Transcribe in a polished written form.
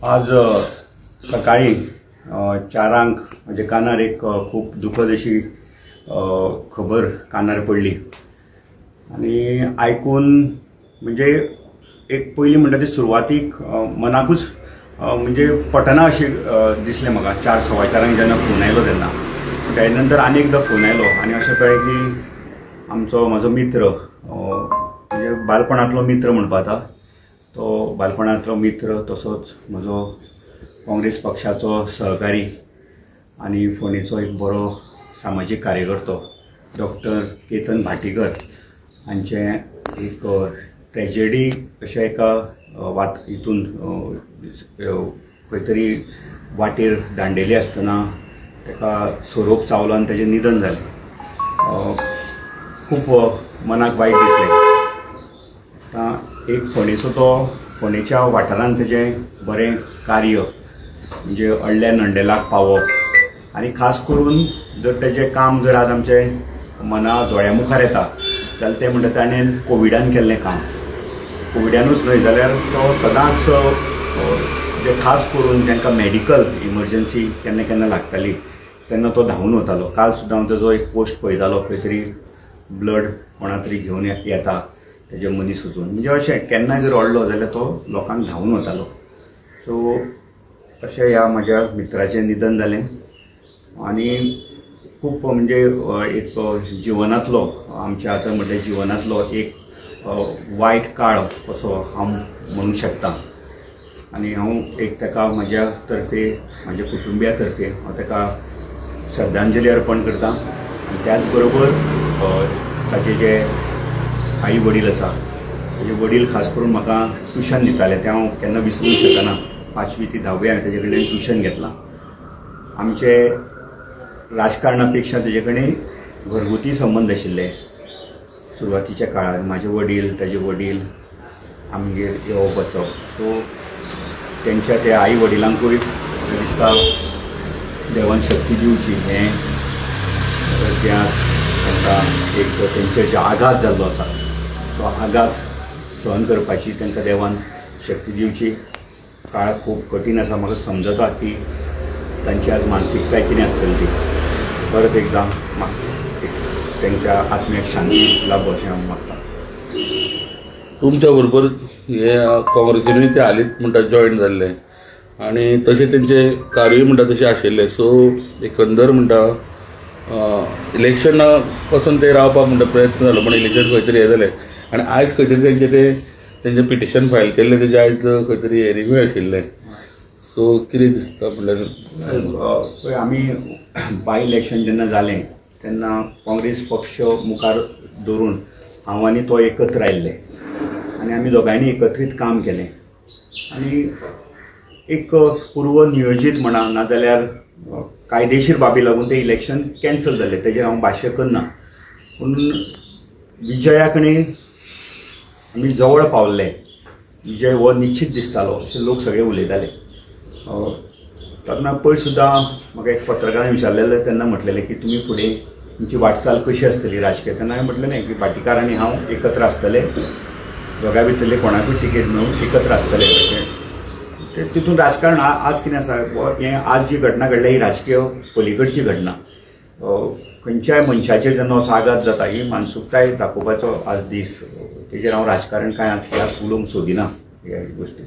आज सकाळी 4 म्हजे कानार एक खूब दुखद अशी खबर कानार पडली आनी आयकून म्हणजे एक पयलीं म्हणटा ती सुरवातीक मनाकूच म्हणजे पटना अशें दिसलें म्हाका. 4 सव्वा 4 जेन्ना फोन आयलो तेन्ना, तेजे नंतर आनी एकदां फोन आयलो आनी अशें कळ्ळें की आमचो म्हाजो मित्र, म्हणजे बालपणांतलो मित्र म्हणपा जाता, तो बालपणांतलो मित्र तसोच म्हजो काँग्रेस पक्षाचो सहकारी आनी फोंडेचो एक बरो सामाजीक कार्यकर्तो डॉक्टर केतन भाटीकर हांचें एक ट्रेजेडी अशें एका वात हितून खंय तरी वाटेर दांडेली आसतना ताका सोरोप चावलो आनी ताजें निधन जालें. खूब मनाक वायट दिसलें. आतां एक फोंडेचो तो फोंडेच्या वाठारान ताजें बरें कार्य म्हणजे अडल्या नंडेलाक पावप आनी खास करून जर ताजें काम जर आज आमचे मना दोळ्या मुखार येता जाल्यार तें म्हणटा ताणें कोविडान केल्लें काम. कोविडानूच न्हय जाल्यार तो सदांच जे खास करून जांकां मेडिकल इमर्जन्सी केन्ना केन्ना लागताली तेन्ना तो धांवून वतालो. काल सुद्दां हांव ताजो एक पोस्ट पळयतालो, खंय तरी ब्लड कोणा तरी घेवन येता तेजे मनीस वचून, म्हणजे अशें केन्नाय जर अडलो जाल्यार तो लोकांक धांवून वतालो. सो अशें ह्या म्हज्या मित्राचें निधन जालें आनी खूब म्हणजे एक जिवनांतलो आमच्या आतां म्हटल्यार जिवनांतलो एक वायट काळ असो हांव म्हणूंक शकता. आनी हांव एक ताका म्हज्या तर्फे, म्हज्या कुटुंबिया तर्फे हांव ताका श्रद्धांजली अर्पण करता आनी त्याच बरोबर ताचे जे आई वडील आसा, ताजे वडील खास करून म्हाका ट्युशन दिताले तें हांव केन्ना विसरूंक शकना. 5वी ते 10वी हांवें ताजे कडेन ट्युशन घेतलां. आमचे राजकारणा पेक्षा ताजे कडेन घरगुती संबंद आशिल्ले सुरवातीच्या काळार. म्हाजे वडील, ताजे वडील आमगेर येवप वचप, सो तेंच्या त्या आई वडिलांकूय म्हाका दिसता देवान शक्ती दिवची हें तें तांकां एक तेंचेर जे आघात जाल्लो आसा तो आघात सहन करपाची तांकां देवान शक्ती दिवची. काळ खूब कठीण आसा, म्हाका समजता की तांची आज मानसिकताय कितें आसतली ती. परत एकदां तांच्या आत्म्याक शांती लाभो अशें हांव मागता. तुमच्या बरोबर हे काँग्रेसीनूय ते हालींच म्हणटा जॉयन जाल्ले आनी तशें तेंचे कार्यूय म्हणटा तशें आशिल्लें. सो एकंदर म्हणटा इलेक्शना पासून ते रावपाक म्हणटा प्रयत्न जालो, पूण इलेक्शन खंय तरी हें जालें आनी आयज खंय तरी तेंचे ते तेंचें पिटिशन फायल केल्लें तेजें आयज खंय तरी हियरिंगूय आशिल्लें. सो कितें दिसता म्हणल्यार आमी बाय इलेक्शन जेन्ना जालें तेन्ना काँग्रेस पक्ष मुखार दवरून हांव आनी तो एकत्र आयिल्ले आनी आमी दोगांयनी एकत्रीत काम केलें आनी एक पूर्व नियोजीत म्हणा नाजाल्यार कायदेशीर बाबी लागून तें इलेक्शन कॅन्सल जालें. तेजेर हांव भाश्य करना, पूण विजया कडेन आमी जवळ पावल्ले. विजय हो निश्चीत दिसतालो अशें लोक सगळे उलयताले. तेन्ना पयर सुद्दां म्हाका एक पत्रकारान विचारलेलें तेन्ना म्हटलेलें की तुमी फुडें तुमची वाटचाल कशी आसतली राजकीय, तेन्ना हांवें म्हटलें न्ही की भाटीकार आनी हांव एकत्र आसतले, दोगां भितरले कोणाकूय तिकेट मेळून एकत्र आसतले अशें. तितून राजकारण आज कितें आसा, हें आज जी घटना घडल्या ही राजकीय पलीकडची घटना. खंयच्याय मनशाचेर जेन्ना असो आघात जाता ही मानसुकताय दाखोवपाचो आज दीस. तेजेर हांव राजकारण कांय आज उलोवंक सोदिना ह्या गोश्टी.